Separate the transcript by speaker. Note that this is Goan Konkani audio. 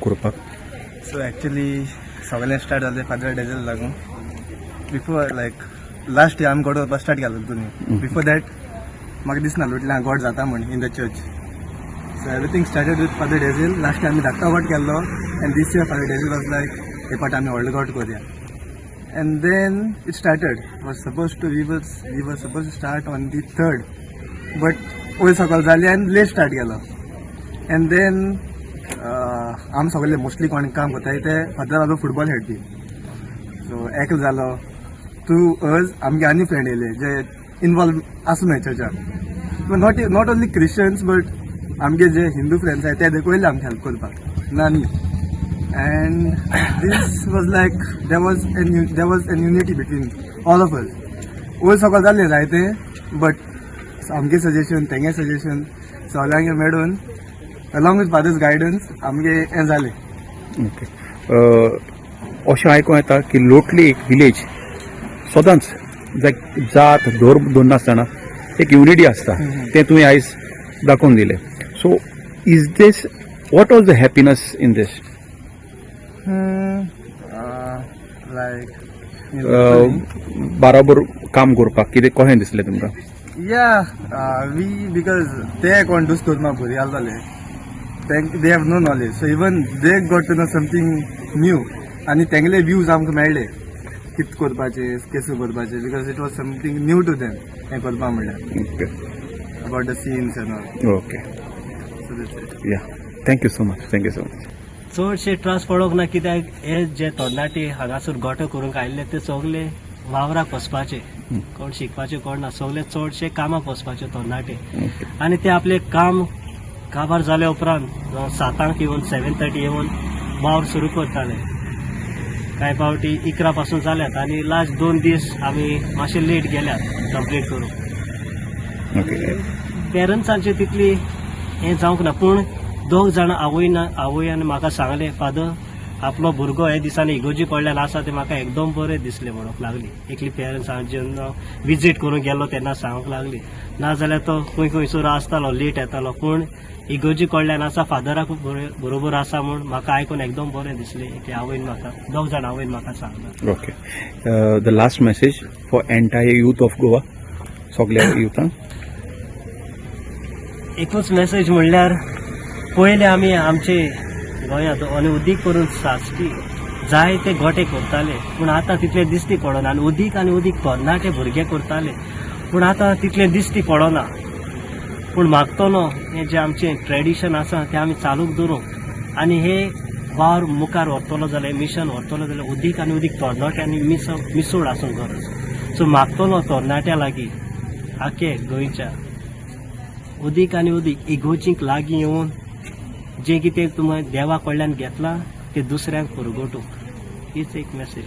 Speaker 1: करपाक?
Speaker 2: सो एक्चुली सगळें स्टार्ट जालें फादर डेजल लागून. बिफोर लायक लास्ट इयर आमी गोटो करपाक स्टार्ट केलो तुमी. बिफोर that म्हाका दिसना म्हटल्यार गोट जाता म्हण in the church. So everything started with Father Dazzle. Last year आमी धाकटो गोट केल्लो and this year Father Dazzle was like, हे पाट आमी व्हडलो गोट करया. And then it started. Was suppose to we were suppose to start on the third, but वयर सकयल जाली आनी लेट स्टार्ट केलो. अँड then आमी सगळे मोस्टली कोण काम करताय ते फादर बाबा फुटबॉल खेळपी. सो एकलो जालो थ्रू अस आमगे आनी फ्रेंड येयले जे इनवॉल्व आसूं न्हय चर्चान, not only Christians but आमगे जे हिंदू फ्रेंड्स आहाय ते देखून येयले आमकां हेल्प करपाक ना न्ही. And this was like there was an unity between all of us. वयर सकयल जालें जायते, बट आमगे सजेशन, तेंगे सजेशन, सगळ्यांक मेळून अलॉंग विथ फादर्स गायडन्स आमगे हें जालें.
Speaker 1: ओके, अशें आयकूंक येता की लोटली एक विलेज सदांच जात धर्म दवरनासतना एक युनिटी आसता, तें तुवें आयज दाखोवन दिलें. So is this, what was the happiness in this?
Speaker 2: Like
Speaker 1: बाराबर काम करपाक कितें कशें दिसलें तुमकां?
Speaker 2: या, we because ते कोण दुस करपा भुरगे आसताले, they have no knowledge, so even they got to know something new आनी तेंगले व्यूज आमकां मेळ्ळे कित करपाचें, केसो करपाचें, because it was something new to them हें करपा म्हणल्यार about the scenes and all. So that's it.
Speaker 1: Yeah, thank you so much, thank you so much.
Speaker 3: चडशे ट्रस्ट पडोंक ना, कित्याक हे जे तरणाटे हांगासर गोठो करूंक आयिल्ले ते सगले वावराक वचपाचे, कोण शिकपाचे कोण ना, सगले चडशे कामाक वचपाचे तरणाटे. आनी ते आपले काम काबार जाल्या उपरांत जावं 7 येवन, 7:30 येवन वावर सुरू करताले. कांय फावटी 11 पासून जाल्यात आनी लास्ट 2 दीस आमी मातशे लेट गेल्यात कंप्लीट करूंक. पेरंट्सांचे तितली हें जावंक ना, पूण दोग जाणां आवयन आवयन म्हाका सांगलें, फादर, आपलो भुरगो हे दिसांनी इगोर्जी कडल्यान आसा, ते म्हाका एकदम बरें दिसलें म्हणूंक लागली. एकली पेरंट्स हांव जेन्ना विजीट करूंक गेल्लो तेन्ना सांगूंक लागली. नाजाल्यार तो खंय खंयसर आसतालो, लेट येतालो, पूण इगोर्जी कडल्यान आसा, फादराक बरोबर आसा म्हूण म्हाका आयकून एकदम बरें दिसलें. एकली आवयन म्हाका, दोग जाण आवयन म्हाका सांगलें.
Speaker 1: Okay, the last message for entire youth of Goa, सगल्या युथांक?
Speaker 3: एकूच मेसेज म्हणल्यार पयले आमी आमचे गोंयांत आनी उदीक करून साश्टी जायते गोटे करताले, पूण आतां तितले दिश्टी पडना. आनी उदीक आनी उदीक तरणाटे भुरगे करताले, पूण आतां तितले दिश्टी पडना. पूण मागतलो हें जें आमचें ट्रेडिशन आसा तें आमी चालूक दवरूंक आनी हे वावर मुखार व्हरतलो जाल्यार, मिशन व्हरतलो जाल्यार उदीक आनी उदीक तरणाट्यांनी मिसोड आसूंक गरज. सो मागतलो तरणाट्या लागीं आखे गोंयच्या, उदीक आनी उदीक इगोर्जीक लागीं येवन जें कितें तुमी देवा कडल्यान घेतलां तें दुसऱ्यांक पुरगोटूंक, हीच एक मेसेज.